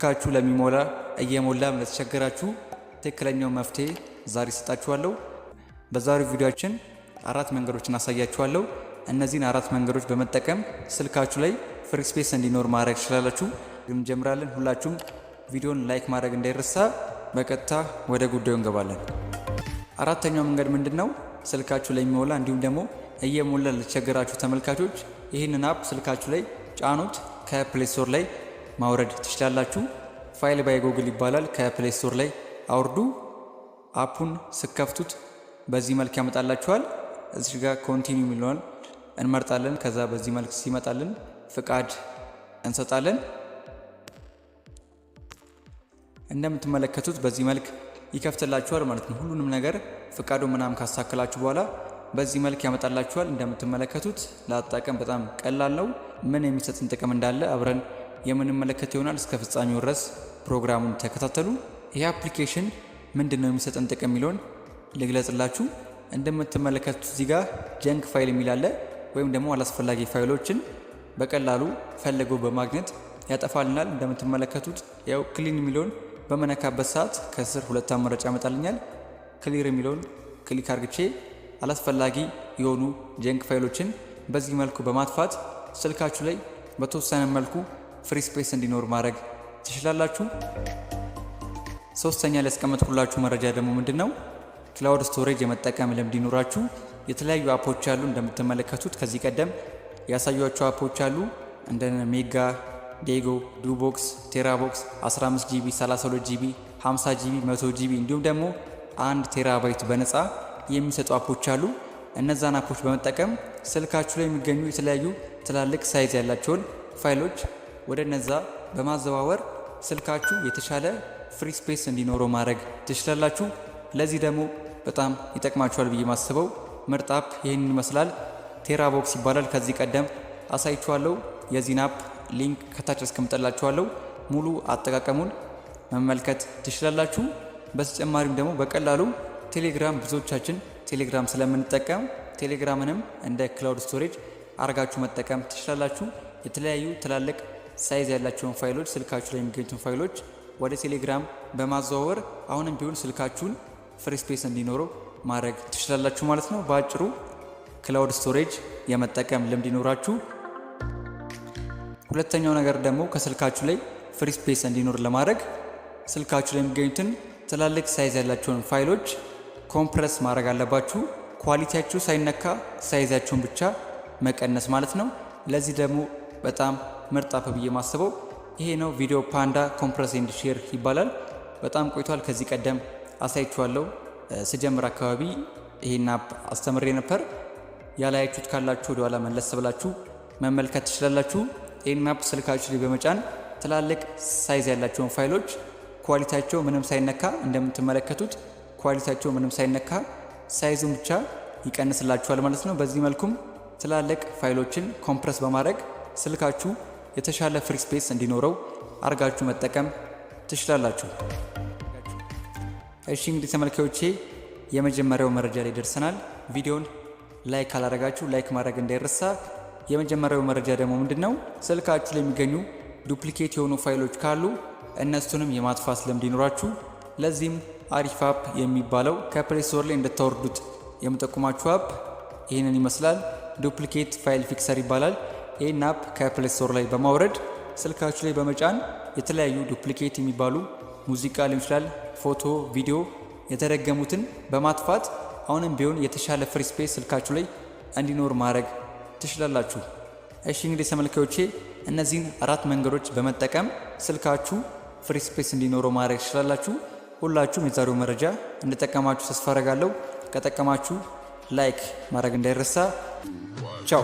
ስልካችሁ ለሚሞላ፣ እየሞላም ለተቸገራችሁ ትክክለኛው መፍትሄ ዛሬ እሰጣችኋለሁ። በዛሬው ቪዲዮአችን አራት መንገዶችን አሳያችኋለሁ። እነዚህን አራት መንገዶች በመጠቀም ስልካችሁ ላይ free space እንዲኖር ማድረግ ትችላላችሁ። እንጀምራለን። ሁላችሁም ቪዲዮን like ማድረግ እንዳይረሳ። በቀጥታ ወደ ጉዳዩ እንገባለን። አራተኛው መንገድ ምንድን ነው? ስልካችሁ ላይ የሚሞላ እንዲሁም ደግሞ እየሞላ ለተቸገራችሁ ተመልካቾች ይህንን app ስልካችሁ ላይ ጫኑት። ከ Play Store ላይ ማውረድ ትችላላችሁ። File by Google ይባላል። ከ Play Store ላይ አውርዱ። App ኡን ስትከፍቱት በዚህ መልክ ያመጣላችኋል። እዚህ ጋር continue የሚለውን እንመርጣለን። ከዛ በዚህ መልክ ሲመጣልን ፍቃድ እንሰጣለን። እንደምትመለከቱት በዚህ መልክ ይከፍትላችኋል ማለት ነው። ሁሉንም ነገር ፍቃዱ ምናምን ካስተካከላችሁ በኋላ በዚህ መልክ ያመጣላችኋል። እንደምትመለከቱት ለአጠቃቀም በጣም ቀላል ነው። ምን የሚሰጥን ጥቅም እንዳለ አብረን የምንመለከት ይሆናል። እስከ ፍጻሜው ድረስ ፕሮግራሙን ተከታተሉ። ይህ application ምንድን ነው የሚሰጠን ጥቅም የሚለውን ልግለጽላችሁ። እንደምትመለከቱት እዚህ ጋር junk file የሚል አለ፣ ወይም ደግሞ አላስፈላጊ ፋይሎችን በቀላሉ ፈልጎ በማግኘት ያጠፋልናል። እንደምትመለከቱት ያው clean የሚለውን በምነካበት ሰዓት ከስር ሁለት አማራጭ ያመጣልኛል። Clear የሚለውን click አርግቼ አላስፈላጊ የሆኑ junk ፋይሎችን በዚህ መልኩ በማጥፋት ስልካችሁ ላይ በተወሰነ መልኩ free space እንዲኖር ማድረግ ትችላላችሁ። ሶስተኛ ያስቀመጥኩላችሁ መረጃ ደግሞ ምንድን ነው? Cloud storage የመጠቀም ልምድ ይኑራችሁ። የተለያዩ app ኦች አሉ። እንደምትመለከቱት ከዚህ ቀደም ያሳየኋችሁ app ኦች አሉ፣ እንደ Mega፣ Degoo፣ Dubox፣ TeraBox 15 GB፣ 32 GB፣ 50 GB፣ 100 GB እንዲሁም ደግሞ 1 ቴራባይት በነፃ የሚሰጡ app ኦች አሉ። እነዛን app ኦች በመጠቀም ስልካችሁ ላይ የሚገኙ የተለያዩ ትላልቅ size ያላቸውን ፋይሎች ወደ እነዛ በማዘዋወር ስልካችሁ የተሻለ free space እንዲኖረው ማድረግ ትችላላችሁ። ለዚህ ደግሞ በጣም ይጠቅማችኋል ብዬ ማስበው ምርጥ app ይህንን ይመስላል። TeraBox ይባላል። ከዚህ ቀደም አሳይቻችኋለሁ። የዚህን app link ከታች አስቀምጥላችኋለሁ። ሙሉ አጠቃቀሙን መመልከት ትችላላችሁ። በተጨማሪም ደግሞ በቀላሉ ቴሌግራም፣ ብዙዎቻችን ቴሌግራም ስለምንጠቀም ቴሌግራምንም እንደ cloud storage አርጋችሁ መጠቀም ትችላላችሁ። የተለያዩ ትላልቅ size ያላቸውን ፋይሎች፣ ስልካችሁ ላይ የሚገኙትን ፋይሎች ወደ ቴሌግራም በማዘዋወር አሁንም ቢሆን ስልካችሁን free space እንዲኖረው ማድረግ ትችላላችሁ ማለት ነው። በአጭሩ cloud storage የመጠቀም ልምድ ይኑራችሁ። ሁለተኛው ነገር ደግሞ ከስልካችሁ ላይ free space እንዲኖር ለማድረግ ስልካችሁ ላይ የሚገኙትን ትላልቅ size ያላቸውን ፋይሎች compress ማድረግ አለባችሁ። Quality ያቸው ሳይነካ size ኣቸውን ብቻ መቀነስ ማለት ነው። ለዚህ ደግሞ በጣም ምርጥ app ብዬ ማስበው ይሄ ነው። Video Panda Compress and Share ይባላል። በጣም ቆይቷል። ከዚህ ቀደም አሳይቻችኋለሁ። ስጀምር አካባቢ ይሄን app አስተምሬ ነበር። ያላያችሁት ካላችሁ ወደኋላ መለስ ብላችሁ መመልከት ትችላላችሁ። ይህን app ስልካችሁ ላይ በመጫን ትላልቅ size ያላቸውን ፋይሎች quality ያቸው ምንም ሳይነካ፣ እንደምትመለከቱት quality ያቸው ምንም ሳይነካ size ኡን ብቻ ይቀንስላችኋል ማለት ነው። በዚህ መልኩም ትላልቅ ፋይሎችን compress በማድረግ ስልካችሁ የተሻለ free space እንዲኖረው አርጋችሁ መጠቀም ትችላላችሁ። እሺ እንግዲህ ተመልካዮቼ፣ የመጀመሪያው መረጃ ላይ ደርሰናል። ቪዲዮን like ካላረጋችሁ like ማድረግ እንዳይረሳ። የመጀመሪያው መረጃ ደግሞ ምንድን ነው? ስልካችሁ ላይ የሚገኙ duplicate የሆኑ ፋይሎች ካሉ እነሱንም የማጥፋት ልምድ ይኑራችሁ። ለዚህም አሪፍ app የሚባለው ከ Play Store ላይ እንድታወርዱት የምጠቁማችሁ app ይህንን ይመስላል። Duplicate File Fixer ይባላል። ይህን app ከ Play Store ላይ በማውረድ ስልካችሁ ላይ በመጫን የተለያዩ duplicate የሚባሉ ሙዚቃ ሊሆን ይችላል፣ ፎቶ፣ ቪዲዮ የተደገሙትን በማጥፋት አሁንም ቢሆን የተሻለ free space ስልካችሁ ላይ እንዲኖር ማድረግ ትችላላችሁ። እሺ እንግዲህ ተመልካዮቼ፣ እነዚህን አራት መንገዶች በመጠቀም ስልካችሁ free space እንዲኖረው ማድረግ ትችላላችሁ። ሁላችሁም የዛሬው መረጃ እንደጠቀማችሁ ተስፋ አደርጋለሁ። ከጠቀማችሁ like ማድረግ እንዳይረሳ። ቻው።